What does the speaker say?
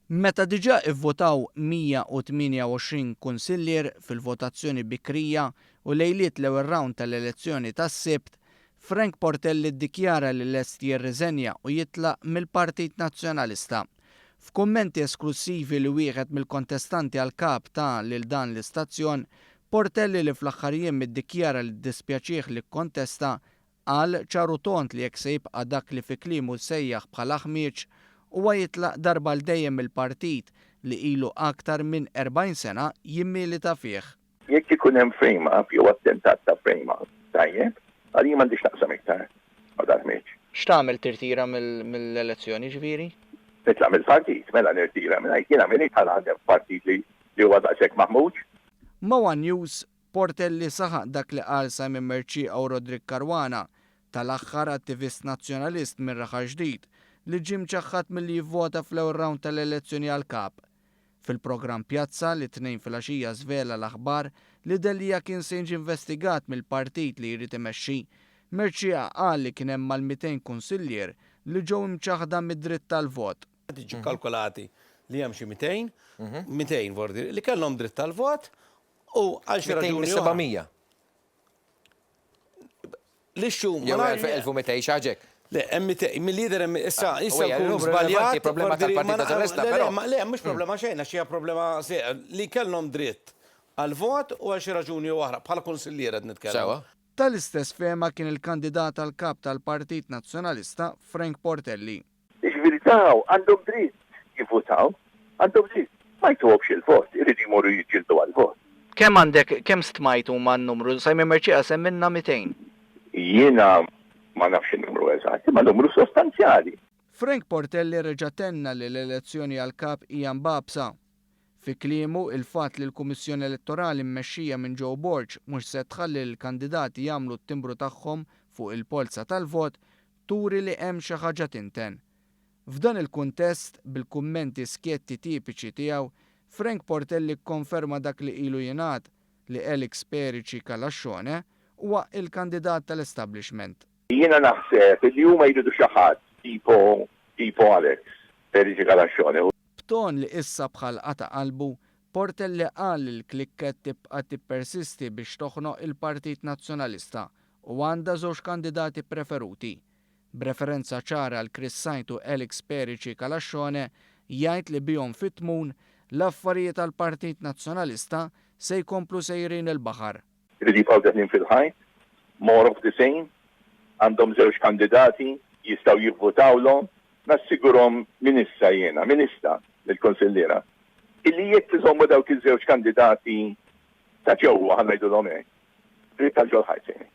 Meta diġà ivvotaw 128 kunsillier fil-votazzjoni bikrija u lejliet l-ewwel rawnd tal-elezzjoni tas-Sibt, Frank Portelli ddikjara li lest jirriżenja u jitlaq mill-Partit Nazzjonalista. F'kummenti esklussivi li wieħed mill-kontestanti għal Kap ta lil dan l-istazzjon, Portelli li fl-aħħar jiem iddikjara li ddispjaċih li kkontesta, Qal ċar u tond li jekk se jibqa' dak li fi kliemu sejjaħ bħala ħmieġ, huwa jitlaq darba għal dejjem mill-partit li ilu aktar minn 40 sena jimmilita fih. Jekk ikun hemm frame up jew attentat ta' frame up, tajjeb, għal jien m'għandix x'naqsam iktar ma' dal-ħmieġ. X'tagħmel tirtira mill-elezzjoni ġifieri? Nitlaq mill-partit, mela nirtira mingħajr jiena m'iniex ħa naħdem f'partit li huwa daqshekk maħmuġ. Ma' one News, Portelli saħaq dak li qal Simon Mercieca u Roderick Caruana, tal-aħħar attivist Nazzjonalist minn Raħal Ġdid, li ġie mċaħħad milli jivvota fl-ewwel rawnd tal-elezzjoni għall-Kap. Fil-programm Pjazza, li t-Tnejn filgħaxija żvela l-aħbar li Delia kien se jiġi investigat mill-partit li jrid imexxi, Mercieca qal li kien hemm mal-200 kunsillier li ġew imċaħħda mid-dritt tal-vot. Qed jiġu kkalkulati li hemm xi 200, 200 vordi, li kellhom dritt tal-vot U għal xi raġuni. 700. L-issue. Jew 1200 xi ħaġa hekk. Le, hemm mill-lider hemm issa ah, issa nkun żbaljat. Problema tal-Partit Nazzjonalista, però. Le, mhux problema xejn, għax hija problema li kellhom dritt għal vot u għal xi raġuni oħra, bħala kunsillier qed nitkellem. Sewa. Tal-istess fehma kien il-kandidat għal kap tal-Partit Nazzjonalista Frank Portelli. Jiġifieri daw għandhom dritt jivvutaw, għandhom dritt. Ma jtuhomx il-vot, iridu jmorru jiġġieldu għall-vot. Kemm għandek, kemm stmajt huma n-numru? Simon Mercieca semmilna 200. Jiena ma nafx in-numru eżatt, imma numru sostanzjali. Frank Portelli reġa' tenna li l-elezzjoni għall-Kap hija mbagħbsa. Fi kliemu, il-fatt li l-Kummissjoni Elettorali mmexxija minn Joe Borg mhux se tħalli lill-kandidati jagħmlu t-timbru tagħhom fuq il-polza tal-vot turi li hemm xi ħaġa tinten. F'dan il-kuntest, bil-kummenti skjetti tipiċi tiegħu, Frank Portelli kkonferma dak li ilu jingħad, li Alex Perici Calascione huwa il-kandidat tal-establishment. Jiena naħseb li huma jridu xi ħadd tipo tipo Alex Perici Calascione. B'ton li issa bħal qata' qalbu, Portelli qal li l-klikka qed tibqa' tippersisti biex toħnoq il-Partit Nazzjonalista u għandha żewġ kandidati preferuti. B'referenza ċara għal Chris Said u Alex Perici Calascione, jgħid li bihom fit-tmun, l-affarijiet għall-Partit Nazzjonalista se jkomplu sejrin il-baħar. Iridu jibqgħu deħlin fil-ħajt, more of the same, għandhom żewġ kandidati, jistgħu jivvutawlhom, nassigurhom minn issa jiena, minn issa lill-kunsilliera, illi jekk iżommu dawk iż-żewġ kandidati ta' ġewwa, ħa ngħidulhom hekk, dritt għal ġol-ħajt sejrin.